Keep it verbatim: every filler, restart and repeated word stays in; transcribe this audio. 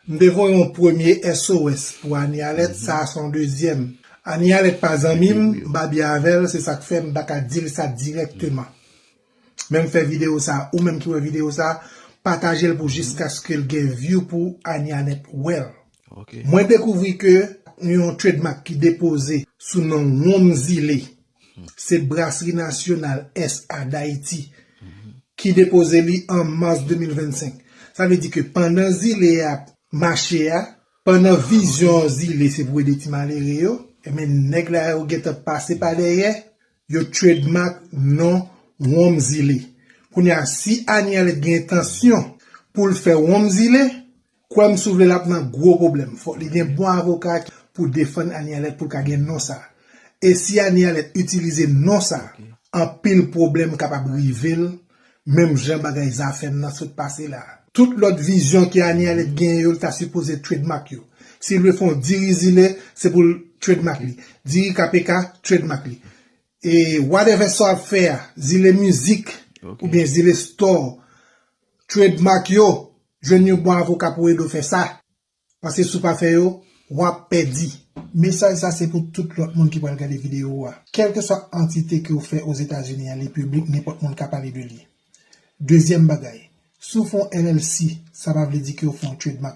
M te voye yon premye S O S pou Anie Alerte, sa a se yon dezyèm. Anie Alerte pa zanmi m, m pa byen avè l, se sa k fè m pa ka di l sa dirèkteman. Men m fè videyo sa, ou menm ki wè videyo sa, pataje l pou jiskaske l gen view pou Anie Alerte wè l. Mwen dekouvri ke yon trademark ki depoze sou non Wonm Zile, se Brasri Nasyonal S A Dayiti ki depoze li an mas de mil vennsenk. Sa vle di ke pandan Zile ap mache a, pandan vizyon Zile se pou ede ti malere yo, ebyen nèg la yo gentan pase pa dèyè, yo trademark non Wonm Zile. Kounye a, si Anie Alerte gen entansyon pou l fè Wonm Zile, kwè m si w vle l ap nan gwo pwoblèm. Fòk li gen bon avoka pou defann Anie Alerte pou l ka gen non sa. E si Anie Alerte itilize non sa, anpil pwoblèm kapab rive l, menm jan bagay Zafèm nan sot pase la. Tout lòt vizyon ke Anie Alerte gen yo, l ta sipoze trademark yo. Si l vle fè yon diri Zile, se pou l trademark li. Diri K P K, trademark li. E whatever sa w ap fè a, Zile mizik, oubyen Zile store, trademark yo, jwenn yon bon avoka pou ede w fè sa. Paske si w pa fè yo, w ap pèdi. Mesaj sa se pou tout lòt moun ki pral gade videyo a. Kèlkeswa antite ke w fè Ozetazini an, li piblik, nenpòt moun ka pale de li. Dezyèm bagay, si w fè yon L L C, sa pa vle di ke w fè yon trademark.